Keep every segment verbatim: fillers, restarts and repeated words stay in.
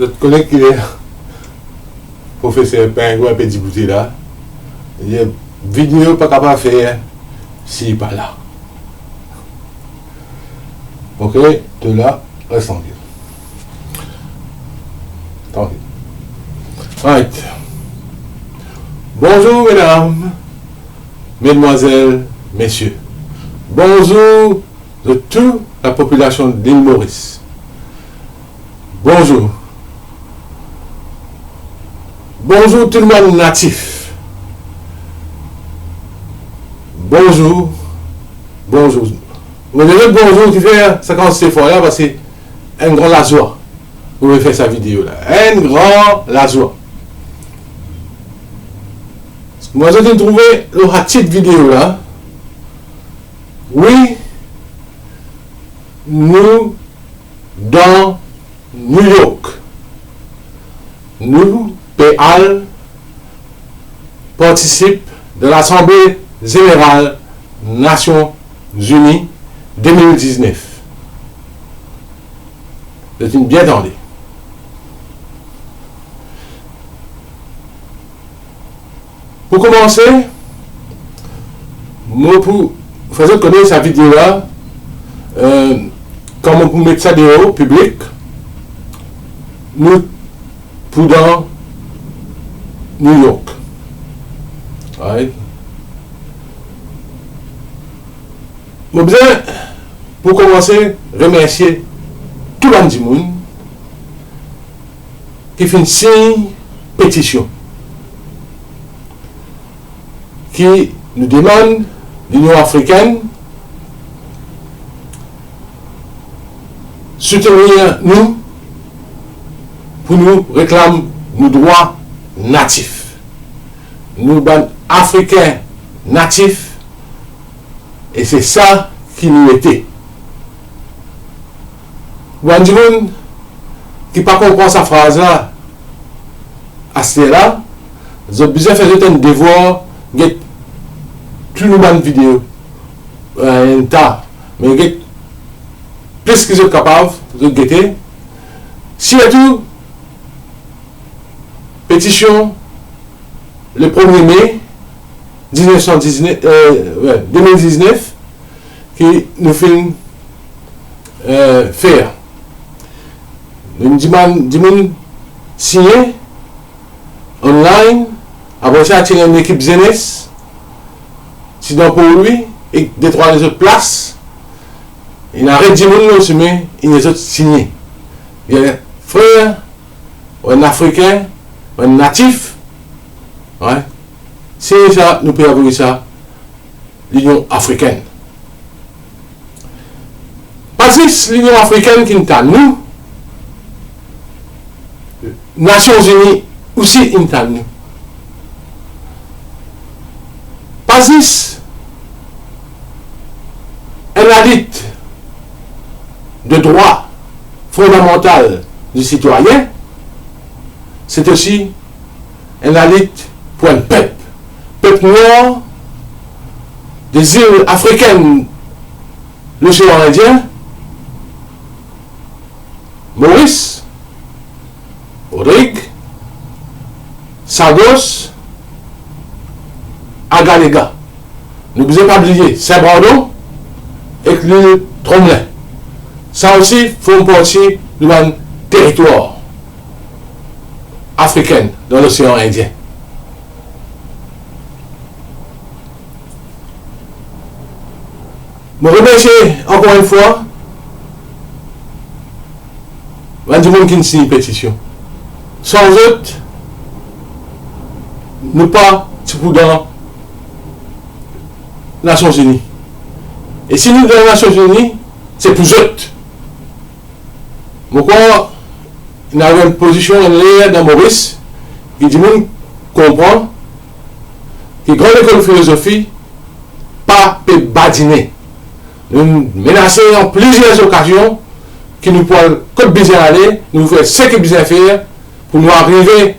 Zot kone ki le profeser Pingwin pe dibouze la, li dir video pa kapav fer si li pa la. Ok, to la, res trankil. Trankil. Right. Bonzour, medam, medmwazel, mesie. Bonzour, de tou lapopilasion Lil Moris. Bonzour. Bonzour tou dimoun natif. Bonzour. Bonzour. Mo dir bonzour ki fer sa kantite fwa la, parski enn gran lazwa pou fer sa video la. Enn gran lazwa. Mwa, zot inn trouve lor sa tit video la. Wi, nou dan New York. Nou pe al partisip dan Lasanble Zeneral Nasion Zini de mil diznef. Zot inn bien tande. Pou koumanse, mo pou fer zot kone sa video la, eh, kan mo pou met sa deor piblik, nou pou dan New York. Right? Mo bizin, pou koumanse, remersie tou bann dimoun ki finn sign petision ki nou demann Linion Afrikenn soutenir nou pou nou reklam nou drwa natif. Nou bann Afrikin natif, e se sa ki nou ete. Bann dimoun ki pa konpran sa fraz la, aster la, zot bizin fer zot enn devwar, get tou nou bann video, eh, enn ta, me get plis ki zot kapav, zot gete. Sirtou, petision le premie me diznef san diznef, eh, wi, de mil diznef, ki nou finn, eh, fer. Nou dimann dimoun signe online, apre sa, ti ena enn ekip zenes, ti dan Port Louis, ek de trwa lezot plas, ena red dimoun lor sime, ena zot signe. Bien, frer, ou enn Afrikin, ou enn natif, wi, si sa, nou pe avoy sa Linion Afrikenn. Pa zis Linion Afrikenn ki inn tann nou, Nasion Zini osi inn tann nou. Pa zis enn lalit de drwa fondamantal di sitwayin, se osi enn lalit pou enn pep, pep nwar de zil afrikenn Losean Indien, Moris, Rodrig, Sagos, Agalega. Nou bizin pa bliye Sin Brandon ek lil Tromlin. Sa osi form parti nou bann teritwar afrikenn dan Losean Indien. Mo remersie ankor enn fwa bann dimoun ki inn sign petision. San zot, nou pa ti pou dan Nasion Zini. E si nou dan Nasion Zini, se pou zot. Mo krwar ena enn pozision, enn ler dan Moris, ki dimoun konpran ki Gran Lekol Filozofi pa pe badine. Nou menase an plizier okazion ki nou pou al kot bizin ale, nou fer seki bizin fer pou nou arive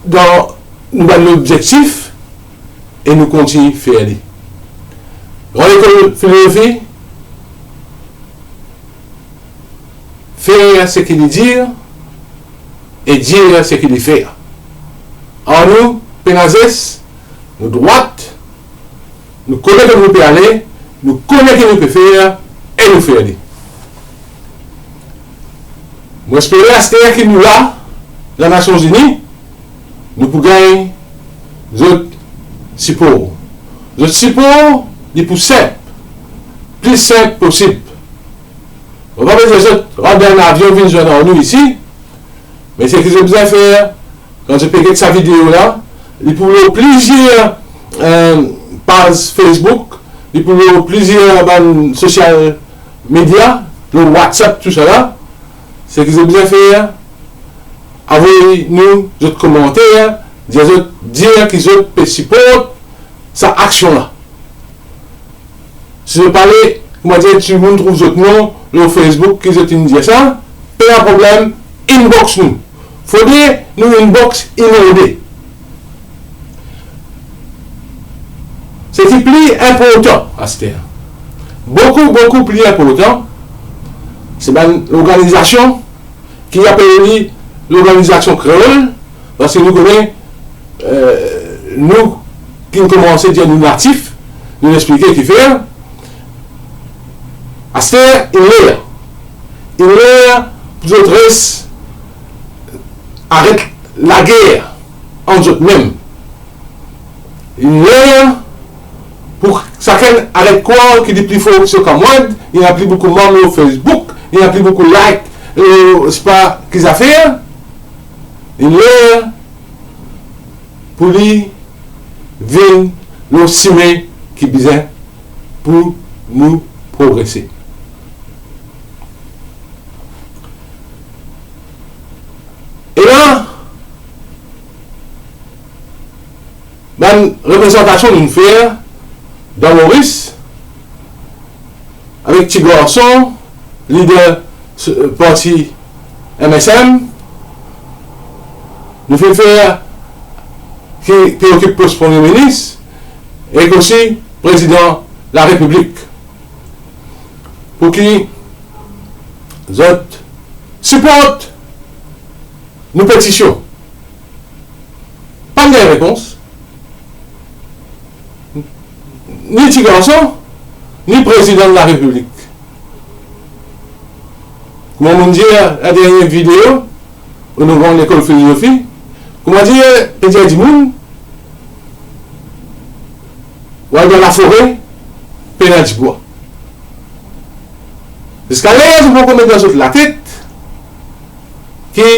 dan nou bann lobzektif e nou kontign fer li. Gran Lekol Filozofi fer seki li dir, e dir seki li fer. Ar nou pena zes, nou drwat, nou kone kot nou pe ale, nou kone ki nou pe fer e nou fer li. Mo espere aster ki nou la, dan Nasion Zini, nou pou gagn zot sipor. Zot sipor, li pou sinp, pli sinp posib. Mo pa pe dir zot rant dan enn avion, vinn zwenn ar nou isi, me seki zot bizin fer, kan zot pe get sa video la, li pou lor plizier, eh, paz Facebook, li pou lor plizier bann social media, lor WhatsApp, tousala. Seki zot bizin fer, avoy nou zot komanter, dir zot, dir ki zot pe siport sa aksion la. Si zot pale, koumadir, dimoun trouv zot non lor Facebook ki zot inn dir sa, pena problem, inbox nou. Fode nou inbox inonde. Seki pli inportan aster, boukou, boukou pli inportan, se bann lorganizasion ki apel li Lorganizasion Kreol, parski nou kone, eh, nou ki koumans dir nou natif, nou explike kifer. Aster, inn ler. Inn ler pou zot res aret lager ant zot mem. Inn ler pou sakenn aret krwar ki li pli for ki so kamarad, li ena pli boukou manm lor Facebook, li ena pli boukou like, eh, sepa ki zafer. Inn ler pou li vinn lor sime ki bizin pou nou progrese. E la, bann reprezantasion nou fer dan Moris, avek ti garson, lider, eh, parti M S M, nou finn fer ki pe okip pos Premie Minis, ek osi Prezidan Larepiblik, pou ki zot siport nou petision. Pa'nn gagn repons. Ni ti garson, ni Prezidan Larepiblik. Kouma mo'nn dir dan dernie video, o nou gran lekol filozofi, koumadir, pe dir dimoun, ou al dan lafore, pena dibwa. Ziska ler zot poko met dan zot latet ki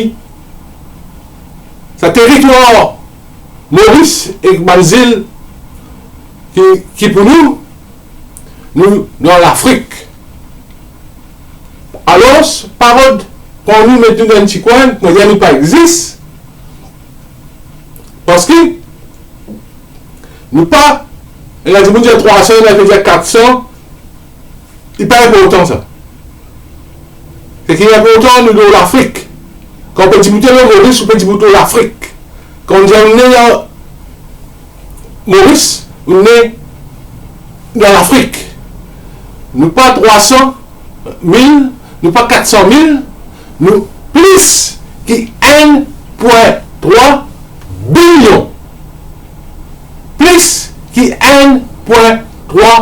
sa teritwar Moris ek bann zil ki, ki pou nou, nou dan Lafrik. Alor, pa rod pran nou, met nou dan enn ti kwin, kouma dir nou pa exis. Parski nou pa, ena dimoun dir trwa san, ena ki dir kat san, li pa inportan sa. Seki inportan, nou lor Lafrik. Kan ou pe dibout lor Moris, ou pe dibout lor Lafrik. Kan ou dir ou ne dan Moris, ou ne dan Lafrik. Nou pa trwa san mil, nou pa kat san mil, nou plis ki enn pwin trwa bilion. Plis ki enn pwin trwa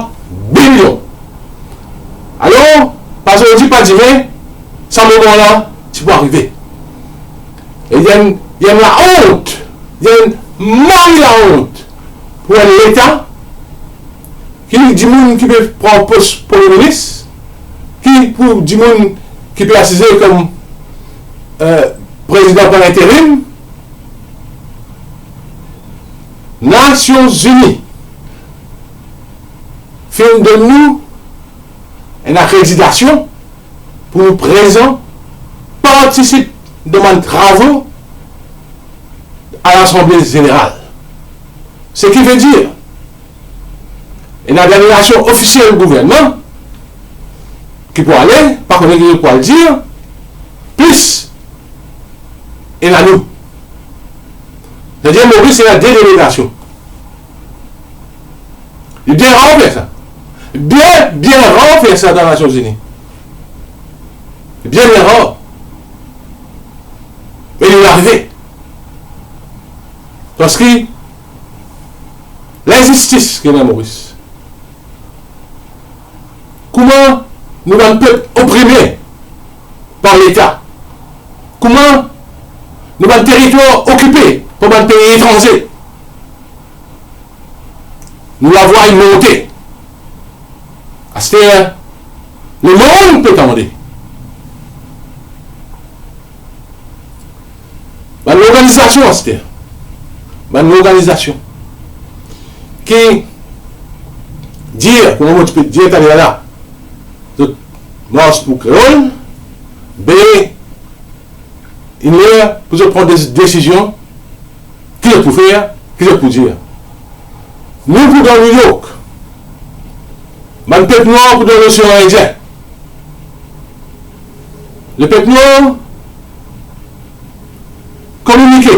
bilion. Alor, pa zordi, pa dime, sa moman la ti pou arive. E li enn, li enn laont, li enn mari laont pou enn Leta, ki dimoun ki pe pran pos Premie Minis, ki pou dimoun ki pe asize kom, eh, Prezidan par interim. Nasion Zini finn donn nou enn akreditasion pou nou prezan partisip dan bann travo a Lasanble Zeneral. Seki vedir, ena delegasion ofisiel gouvernman ki pou ale, pa kone ki pou al dir, plis ena nou. Savedir Moris ena de delegasion. Li bien rar fer sa. Bien, bien rar fer sa dan Nasion Zini. Bien, bien rar. E li arive. Parski linzistis ki ena Moris. Kouma nou bann pep oprime par Leta? Kouma nou bann teritwar okipe par bann pei etranze? Nou lavwa inn monte. Aster, lemonn pe tande. Bann lorganizasion aster, bann lorganizasion ki dir, kouma mo ti pe dir taler la, zot mars pou kreol, be, inn ler pou zot pran de-, desizion, ki zot pou fer, ki zot pou dir. Nou pou dan New York, bann pep nwar pou dan Losean Indien. Lepep nwar kominike.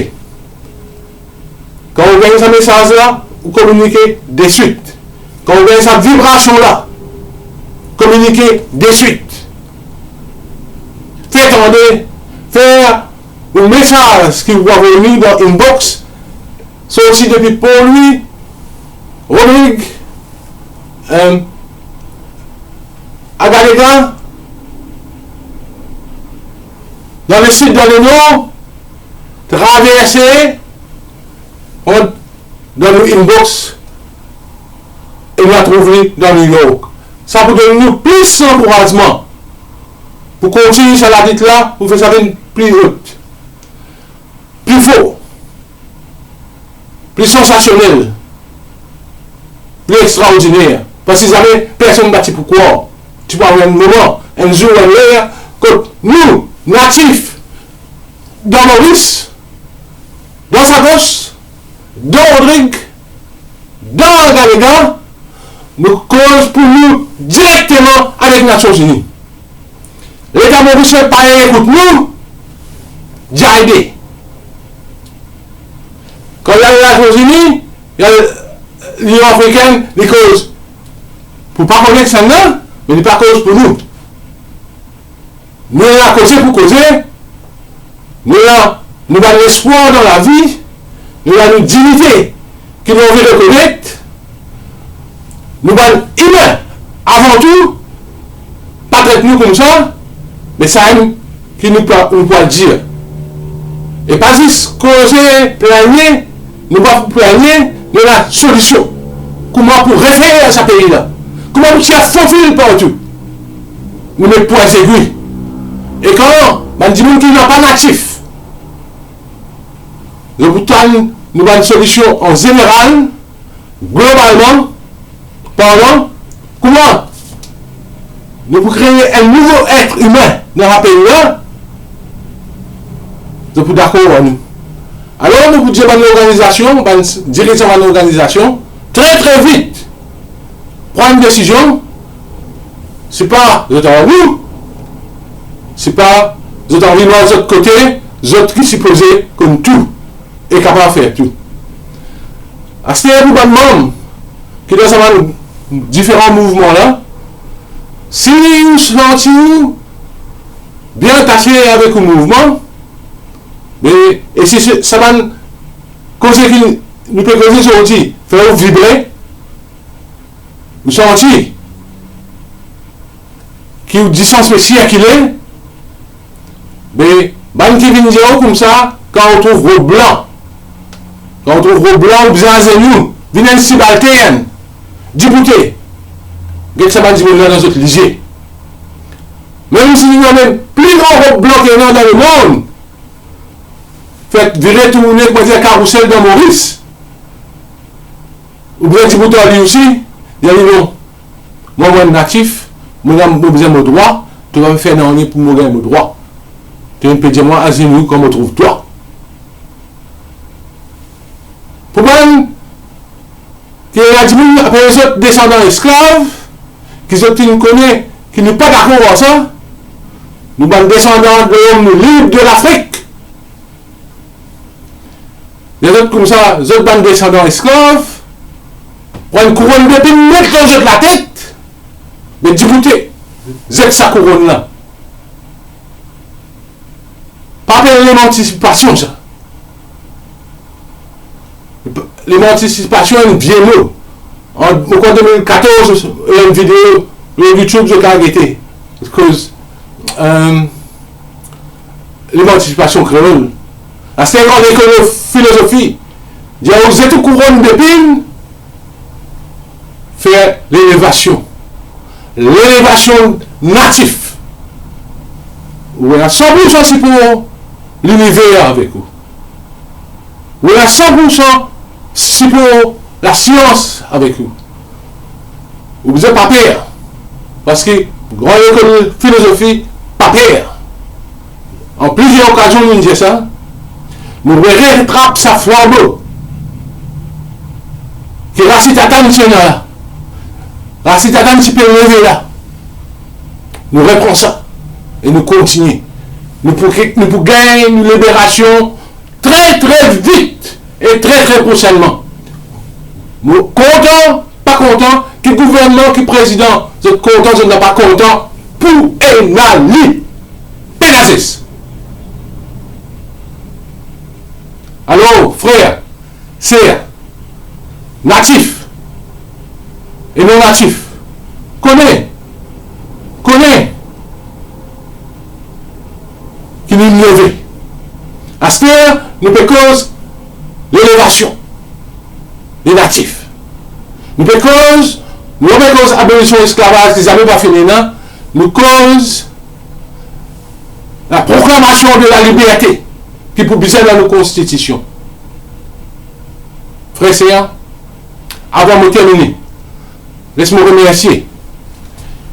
Kan ou gagn sa mesaz la, ou kominike deswit. Kan ou gagn sa vibrasion la, kominike deswit. Fer tande, fer ou mesaz ki pou vini dan inbox, sorti depi Port Louis, Rodrig, euh, Agalega, dan lesid, dan lenor, traverse, rant dan nou inbox, e nou a trouv li dan New York. Sa pou donn nou plis lankourazman pou kontign sa lalit la, pou fer sa vinn pli ot, pli for, pli sansasionel, pli extraordiner. Parski zame personn pa ti pou krwar ti pou ariv enn moman, enn zour, enn ler, kot nou, natif, dan Moris, dan Sagos, dan Rodrig, dan Agalega, nou koz pou nou direkteman avek Nasion Ini. Leta Morisien pa ekout nou, dir aide. Kan li al Nasion Ini, li al Linion Afrikenn, li koz pou pa konek sannla, me li pa koz pou nou. Nou ena koze pou koze, nou ena nou bann lespwar dan lavi, nou ena nou dignite ki nou anvi rekonet, nou bann imin avan tou, pa tret nou koumsa, me samem ki nou pa, nou pou al dir. E pa zis koze, pligne, nou pa pou pligne, nou ena solision. Kouma pou refer sa pei la? Kouma pou tir fofil partou? Nou met pwin segwi. E kan bann dimoun ki napa natif, zot pou tann nou bann solision an zeneral, globalman parlan, kouma nou pou kree enn nouvo et imin dan sa pei la, zot pou dakor ar nou. Alor, nou pou dir bann lorganizasion, bann dirizan bann lorganizasion, tre, tre vit, pran enn desizion, sipa zot anvi, sipa zot anvi lor zot kote, zot ki sipoze konn tou e kapav fer tou. Aster pou bann manm ki dan sa bann diferan mouvman la, si ou santi ou bien atase avek ou mouvman, me, e si se, sa bann koze ki nou pe koze zordi fer ou vibre, ou santi ki ou disans pe sirkile, be, bann ki vinn dir ou koumsa, kan ou trouv rod blan, kan ou trouv rod blan, ou bizin azenou, vinn enn sibaltern, diboute, get sa bann dimoun la dan zot lizie. Mem si li ena mem pli gran rod blan ki ena dan lemond, fer vire tourne, kouma dir, karousel dan Moris, oubien dibout ar li osi, dir li, non, mwa, mo enn natif, mo, mo bizin mo drwa, to pa fer nanye pou mo gagn mo drwa. To inn pe dir mwa azenou kan mo trouv twa. Pou bann ki ena dimoun apel zot desandan esklav, ki zot inn kone ki nou pa dakor ar sa, nou bann desandan de lom lib de Lafrik, zot koumsa, zot bann desandan esklav, pran enn kouronn depinn met lor zot latet, me diboute, zet sa kouronn la. apel lemantisipasion sa. Lemantisipasion enn vie mo. An, mo krwar de mil katorz, enn video lor YouTube, zot al gete. Koz, eh, lemantisipasion kreol. Aster, gran lekol filozofi, dir ou zet ou kouronn depinn, fer lelevasion. Lelevasion natif. Ou ena san poursan sipor liniver avek ou. Ou ena san poursan sipor lasians avek ou. Ou bizin pa per, parski gran lekol filozofi pa per. An plizier okazion, nou dir sa, nou retrap sa flanbo ki Rachid Attal ti ena la. Rachid Attal ti pe leve la. Nou repran sa e nou kontigne. Nou pou, nou pou gagn nou liberasion tre, tre vit e tre, tre prosennman. Mo kontan, pa kontan, ki gouvernman, ki prezidan, zot kontan, zot napa kontan, pou ena li. Pena zis. Alor, frer, ser, natif e non natif, kone, kone ki nou leve. Aster, nou pe koz lelevasion de natif. Nou pe koz, nou pa pe koz abolision lesklavaz ki zame pa fini, non. Nou koz la proklamasion de laliberte ki pou bizin dan nou konstitision. Frer, ser, avan mo termine, les mo remersie,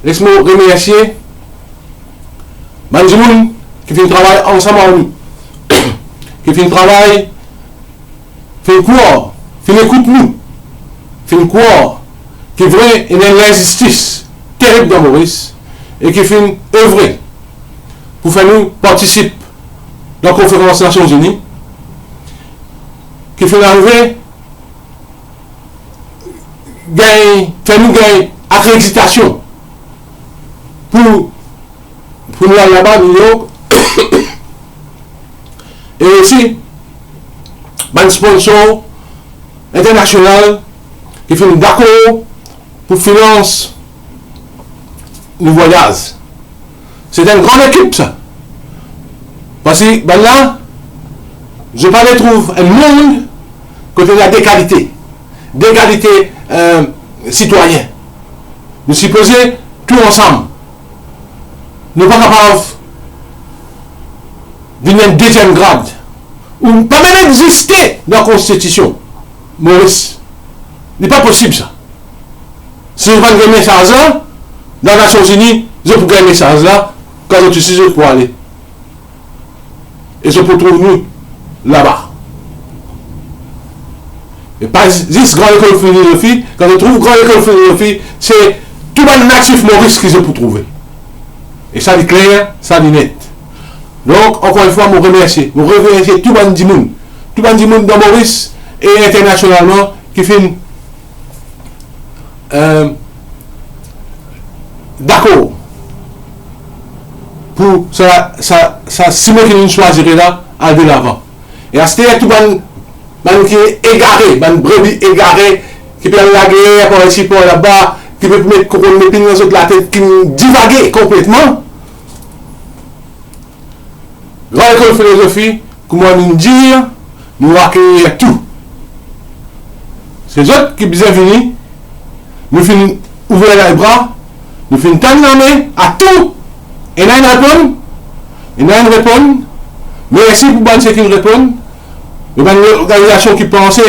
les mo remersie bann dimoun ki finn travay ansam ar nou, ki finn travay, finn krwar, finn ekout nou, finn krwar ki vre ena enn linzistis terib dan Moris e ki finn evre pou fer nou partisip dan konferans Nasion Zini, ki finn arive gagn, fer nou gagn akreditasion pou, pou nou al laba, New York. E osi bann sponsor internasional ki finn dakor pou finans nou vwayaz. Se enn gran lekip sa. Parski bannla, zot pa retrouv enn mond kot ena de kalite, de kalite, eh, sitwayin. Nou sipoze tou ansam. Nou pa kapav vinn enn deziem grad. Ou pa mem existe dan konstitision Moris. Li pa posib sa. Si zot pa gagn mesaz la, dan Nasion Zini, zot pou gagn mesaz la, kan zot isi zot pou ale. E zot pou trouv nou laba. E pa zis Gran Lekol Filozofi, kan zot trouv Gran Lekol Filozofi, se tou bann natif Moris ki zot pou trouve. E sa li kler, sa li net. Donk, ankor enn fwa, mo remersie, mo remersie tou bann dimoun, tou bann dimoun dan Moris e internasionalman ki finn, eh, dakor pou sa, sa, sa simin ki nou swazir la al delavan. E aster, tou bann, bann ki egare, bann brebi egare, ki pe al lager par isi, par laba, ki pe met kouronn lepinn dan zot latet, ki divage konpletman, Gran Lekol Filozofi, kouma nou dir, nou akeyir tou. Se zot ki bizin vini, nou finn ouver lebra, nou finn tann lame a tou. Ena inn reponn, ena inn reponn. Mersi pou bann seki inn reponn. Me bann lorganizasion ki panse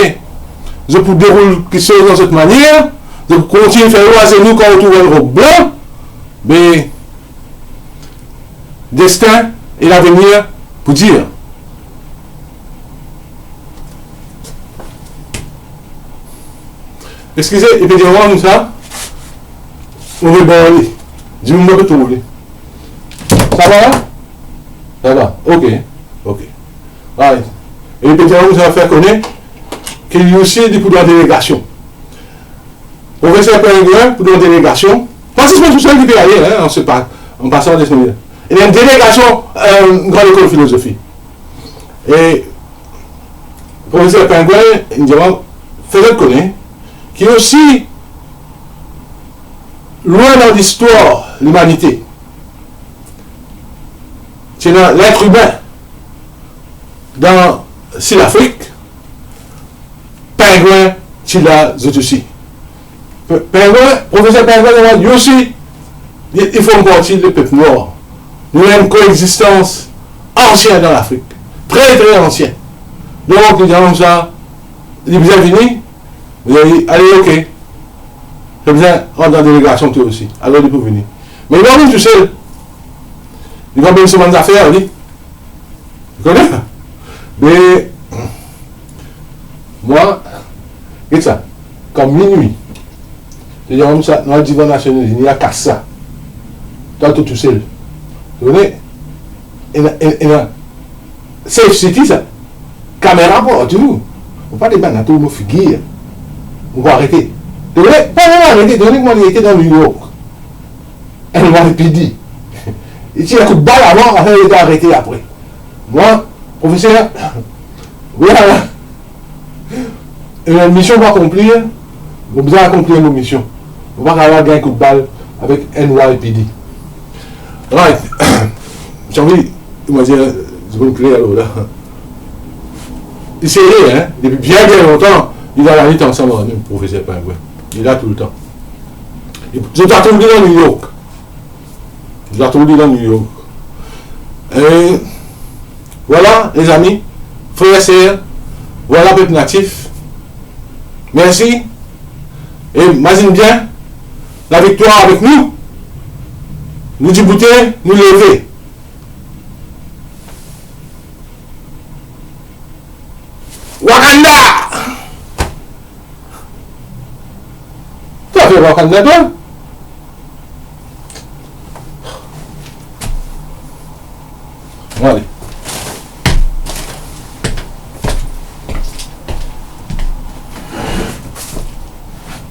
zot pou deroul kiksoz dan zot manier, zot pou kontign fer ou azenou kan ou trouv enn rob blan, be, destin e lavenir pou dir. Eskize, li pe deranz sa? Mo pe bar li. Dimoun mo pe trouv li. Sa va la? Sa va. Ok. Ok. Right. E li pe deranz sa, fer kone ki li osi, li pou dan delegasion. Profeser Pelegrin pou dan delegasion. Pa zis mwa tousel ki pe ale, hein, an se pa, an pasan, les mwa. E enn delegasion, eh, Gran Lekol Filozofi. E profeser Pengwin, li dir mwa, fer zot kone ki osi lwin dan listwar limanite, ti ena letr imin dan Sid Afrik, pengwin ti la zot osi. Pe-, Pengwin, profeser Pengwin, li osi, li, li form parti lepep nwar. Nou ena enn koexistans ansien dan Lafrik, tre, tre ansien. Donk, li dir mwa sa, li bizin vini, li dir, ale, ok. Li bizin rant dan delegasion to osi. Alor, li pou vini. Me li pa vinn tousel. Li pou amenn so bann zafer, li. Ou kone? Me, mwa, get sa, kan minwi, li dir mwa sa, nou al divan Nasion Ini, li akas sa. Twa to tousel. Ou kone? Ena, ena, ena Safe City sa. Kamera partou. Ou pa demann ato mo figir. Ou pou arete. Ou kone, pa mem arete, ou kone kouma li ete dan New York. N Y P D. Li tir kout bal avan, apre li ete arete apre. Mwa, profeser, wi, la, la. E mision pa akonpli, mo bizin akonpli mo mision. Mo pa kapav al gagn kout bal avek N Y P D. Right. Ti anvi, mo dir, dimoun kler alor la. Li serye, hein? Depi bien, bien lontan, li dan lalit ansam ar nou, profeser Pengwin. Li la toultan. E zot a trouv li dan New York. Zot a trouv li dan New York. E vwala, lezami, frer, ser, vwala pep natif. Mersi. E mazinn bien, laviktwar avek nou. Nou diboute, nou leve. Wakanda! Twa fer Wakanda, twa?